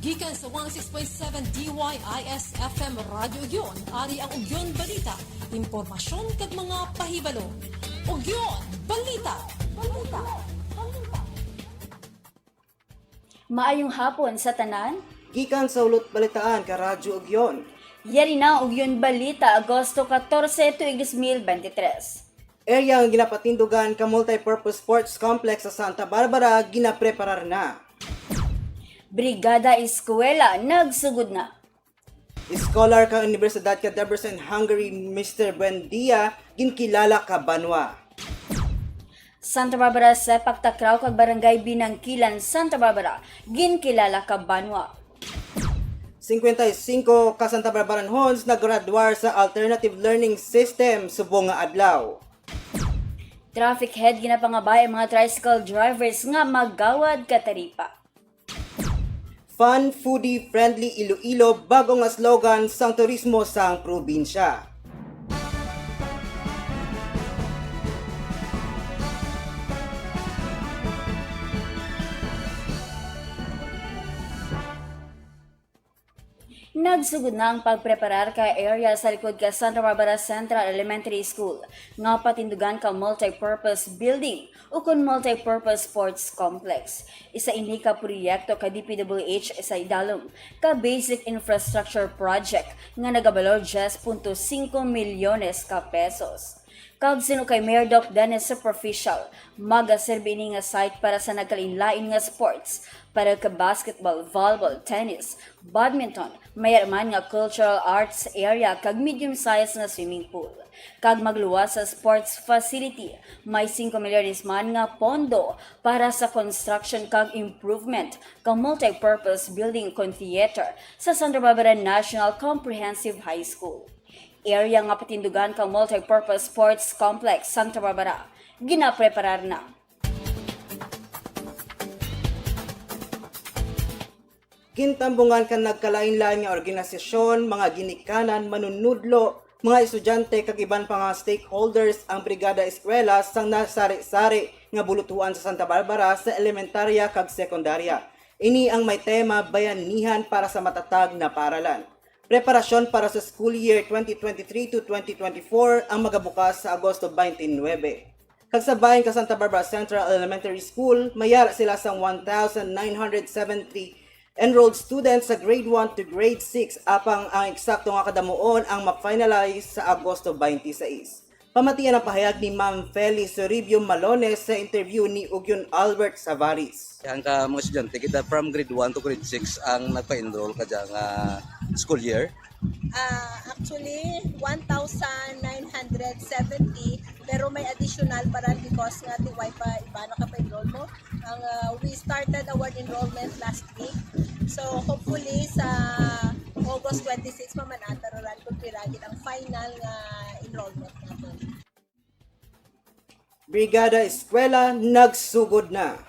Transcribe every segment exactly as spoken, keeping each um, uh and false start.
Gikan sa one oh six point seven D Y I S F M Radyo Ugyon, ari ang Ugyon Balita, impormasyon kag mga pahibalo. Ugyon Balita. Balita. Balita. Maayong hapon sa tanan. Gikan sa Hulot Balitaan ka Radyo Ugyon. Yari na ang Ugyon Balita, Agosto catorce, tuig dos mil bente tres. Area nga ginapatindugan ka Multipurpose Sports Complex sa Santa Barbara ginapreparar na. Brigada Eskwela nagsugod na. Scholar ka Universidad ka Debrecen, Hungary, Mister Buendia, ginkilala ka banwa. Santa Barbara Sepak Takraw kag Barangay Binangkilan, Santa Barbara, ginkilala ka banwa. Cincuenta y cinco ka Santa Barbaranhons naggraduar sa Alternative Learning System subong nga adlaw. Traffic head ginapangabay ang mga tricycle drivers nga magawad ka taripa. Fun, foodie, friendly Iloilo, bago nga slogan sang turismo sang probinsya. Nagsugod na ang pagpreparar ka area sa likod ka Santa Barbara Central Elementary School nga patindugan ka multipurpose building ukon multipurpose sports complex. Isa ini ka proyekto ka D P W H sa idalom ka Basic Infrastructure Project nga nagabalor diyes punto singko milyones ka pesos. Kag suno kay Mayor Doc Dennis Superficial, magaserbi ini nga site para sa nagkalainlain nga sports, para ka basketball, volleyball, tennis, badminton, mayar man nga cultural arts area kag medium-sized nga swimming pool. Kag magluwas sa sports facility, may singko milyones man nga pondo para sa construction kag improvement ka multipurpose building kon theater sa Santa Barbara National Comprehensive High School. Area nga patindugan ka multipurpose sports complex Santa Barbara, ginapreparar na. Gintambungan ka nagkalain-lain nga organisasyon, mga ginikanan, manunudlo, mga estudyante kag iban pa nga stakeholders ang Brigada Eskwela sang nasari-sari nga bulutuan sa Santa Barbara sa elementarya kag sekundarya. Ini ang may tema Bayanihan para sa Matatag na Paaralan. Preparasyon para sa school year twenty twenty-three to twenty twenty-four ang magabukas sa Agosto twenty-nine. Kag sa bahin ka Santa Barbara Central Elementary School, mayara sila sang one thousand nine hundred seventy enrolled students sa grade one to grade six, apang ang eksakto nga kadamuon ang ma-finalize sa Agosto twenty-six. Pamatian ang pahayag ni Ma'am Feli Soribio Malones sa interview ni Ugyon Albert Savaris. Ang ka mga estudyante, kita from grade one to grade six ang nagpa-enroll ka dyan nga school year? Ah, actually, one thousand nine hundred seventy, pero may additional pa rin because nga tiway pa iba nakapa-enroll mo. Ang, ah, we started our enrollment last week. So, hopefully, sa August twenty-six, mamanata ra lang kung pira gid ang final nga enrollment natin. Brigada Eskwela nagsugod na.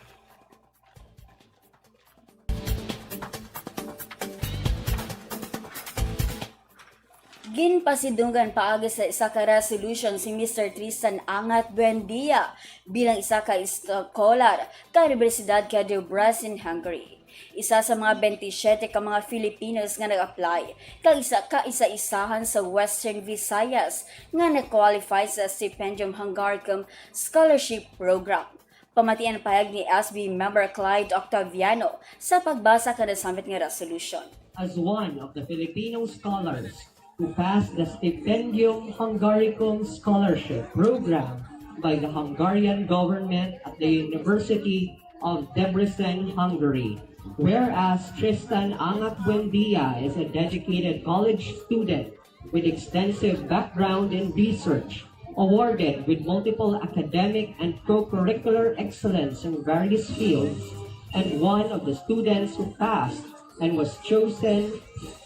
Ginpasidunggan paagi sa isa ka resolution si Mister Tristan Angat Buendia bilang isa ka scholar ka Universidad ka Debrecen, Hungary. Isa sa mga twenty-seven ka mga Filipinos nga nag-apply kag isa ka isa-isahan sa Western Visayas nga nag-qualify sa Stipendium Hungaricum Scholarship Program. Pamatian ang pahayag ni S B member Clyde Octaviano sa pagbasa ka nasambit nga resolution. As one of the Filipino scholars who passed the Stipendium Hungaricum Scholarship Program by the Hungarian government at the University of Debrecen, Hungary. Whereas Tristan Angat Buendia is a dedicated college student with extensive background in research, awarded with multiple academic and co-curricular excellence in various fields, and one of the students who passed and was chosen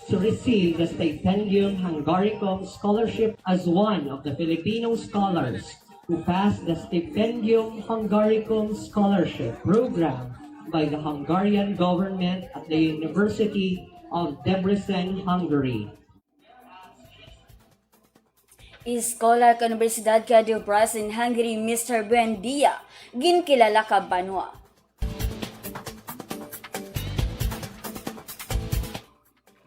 to receive the Stipendium Hungaricum Scholarship as one of the Filipino scholars who passed the Stipendium Hungaricum Scholarship Program by the Hungarian government at the University of Debrecen, Hungary. Scholar ka Universidad ka Debrecen, Hungary, Mister Buendia, ginkilala ka banwa.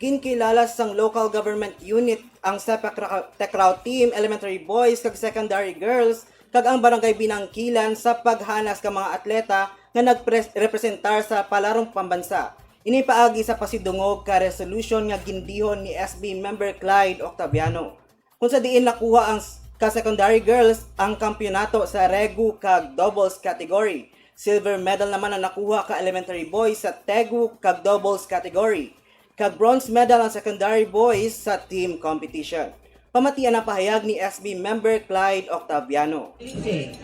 Ginkilala sang local government unit ang Sepak Ra-, Takraw team, elementary boys kag secondary girls, kag ang Barangay Binangkilan sa paghanas ka mga atleta nga nagpres-, representar sa palarong pambansa. Ini paagi sa pasidungog ka resolution nga gindihon ni S B member Clyde Octaviano, kung sa diin nakuha ang s-, ka secondary girls ang kampiyonato sa regu kag doubles category. Silver medal naman ang nakuha ka elementary boys sa tegu kag doubles category, kag bronze medal ang secondary boys sa team competition. Pamatian ang pahayag ni S B member Clyde Octaviano. The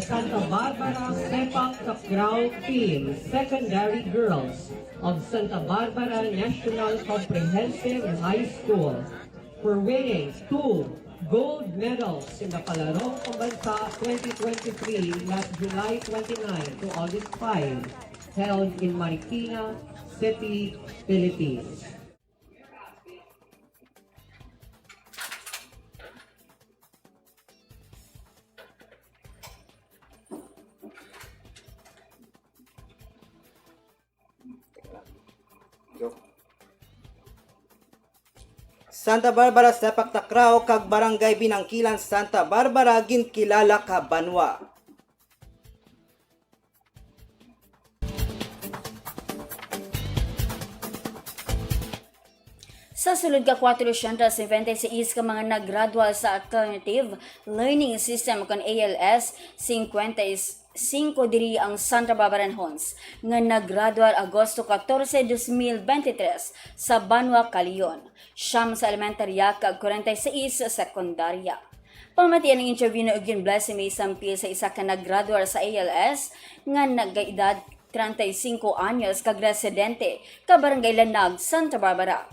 Santa Barbara Sepak Takraw Team, Secondary Girls of Santa Barbara National Comprehensive High School, for winning two gold medals in the Palarong Pambansa twenty twenty-three, last July twenty-nine to August five, held in Marikina City, Philippines. Santa Barbara Sepak Takraw kag Barangay Binangkilan, Santa Barbara, ginkilala ka banwa. Sa sulod ka kwatro siyento setenta y seis ka mga naggradual sa Alternative Learning System kon A L S, singkwenta y singko diri ang Santa Barbaranhons nga naggradual Agosto catorce, dos mil veintitrés sa Banwa Calion, siyam sa elementarya kag kwarenta y seis sa sekundarya. Pamatian ang interview ni Eugen Blessing May Sampil sa isa ka naggraduar sa A L S nga nagkaedad treinta y cinco anyos kag residente ka Barangay Lanag, Santa Barbara.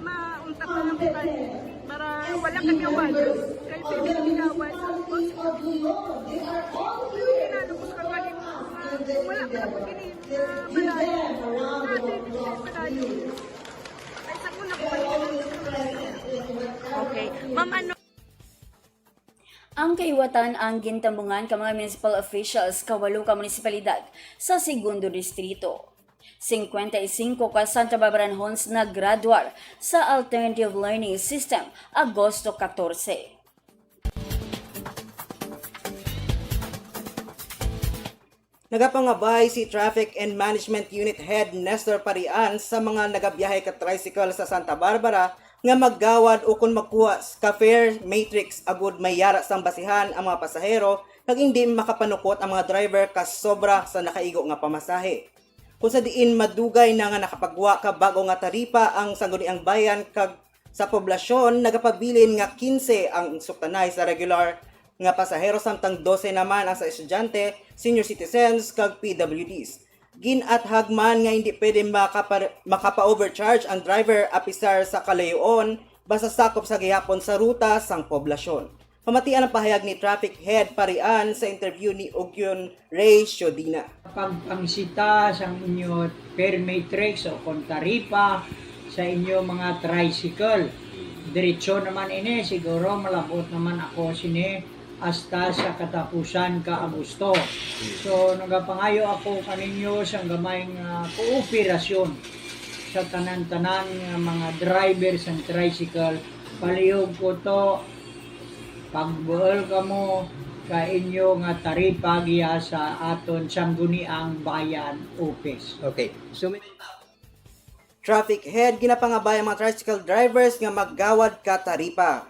Maunta pa lang kay para wala kami award. Kay pwede kami award sa boss. Hindi na lubos ka galing. Wala ka na pagkini na malayo. Natin, malayo. Ay, sa una ko pa rin. Okay. Ma'am, ano? Ang kahiwatan ang gintambungan ka mga municipal officials ka walo ka munisipalidad sa Segundo Distrito. Singkwenta y singko ka Santa Barbaranhons naggraduar sa Alternative Learning System, Agosto catorce. Nagapangabay si Traffic and Management Unit Head Nestor Parian sa mga nagabiyahe ka tricycle sa Santa Barbara nga maggawad ukon magkuha ka fare matrix agud may yara sang basihan ang mga pasahero kag indi makapanukot ang mga driver ka sobra sa nakaigo nga pamasahe. Kung sa diin madugay na nga nakapagwa ka bag-o nga taripa ang Sangguniang Bayan kag sa poblasyon nagapabilin nga quince ang suktanay sa regular nga pasahero, samtang dose naman ang sa estudyante, senior citizens, kag P W Ds. Gin-athag man nga hindi pwede makapa-, makapa-overcharge ang driver apisar sa kalayoon, basta sakop sa gihapon sa ruta sang poblasyon. Pamatian ang pahayag ni Traffic Head Parian sa interview ni Ugyon Ray Shodina. Pagpangsita sang inyo permit rates o kon taripa sa inyo mga tricycle. Diretso naman ini, siguro malabot naman ako sini hasta sa katapusan ka Agosto. So, nagapangayo ako kaninyo sang gamay nga kooperasyon sa tanan-tanan nga mga driver sang tricycle. Palihog ko to, pagbuol kamo ka inyo nga taripa giya sa aton Sangguniang Bayan Office. Okay. So, may Traffic Head, ginapangabay ang mga tricycle drivers nga maggawad ka taripa.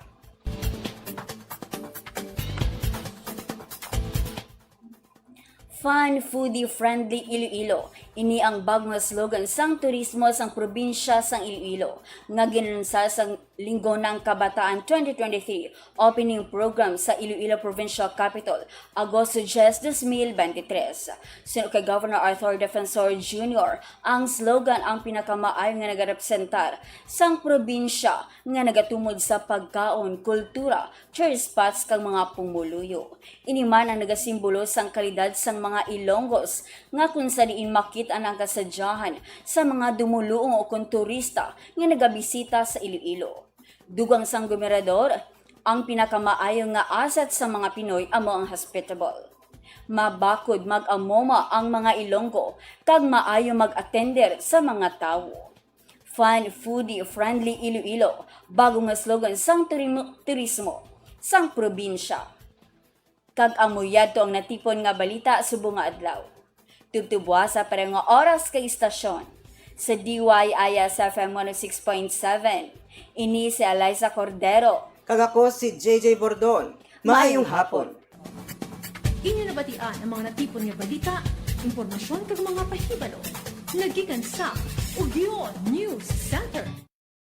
Fun, foodie friendly Iloilo. Ini ang bag-o nga slogan sang turismo sang probinsya sang Iloilo nga ginlansar sang Linggo ng Kabataan twenty twenty-three opening program sa Iloilo Provincial Capitol, Agosto diyes, dos mil beintitrés. Suno kay Governor Arthur Defensor Junior, ang slogan ang pinakamaayo nga nagarepresentar sang probinsya nga nagatumod sa pagkaon, kultura, tourist spots kag mga pumuluyo. Ini man ang nagasimbolo sang kalidad sang mga Ilonggos nga kung sa diin makit-an ang kasadyahan sa mga dumoluong ukon turista nga nagabisita sa Iloilo. Dugang sang gobernador, ang pinakamaayo nga asset sa mga Pinoy amo ang hospitable. Mabakod mag-amuma ang mga Ilonggo kag maayo mag-atender sa mga tawo. Fun, foodie, friendly Iloilo, bago nga slogan sang turim-, turismo sang probinsya. Kag amo yadto ang natipon nga balita subong nga adlaw. Tubtub buwas sa pareho nga oras kag istasyon. Sa D Y I S F M one oh six point seven, ini si Eliza Cordero. Kag ako si J J Bordon. Maayong hapon. Inyo nabatian ang mga natipon nga balita, impormasyon kag mga pahibalo nga gikan sa Ugyon News Center.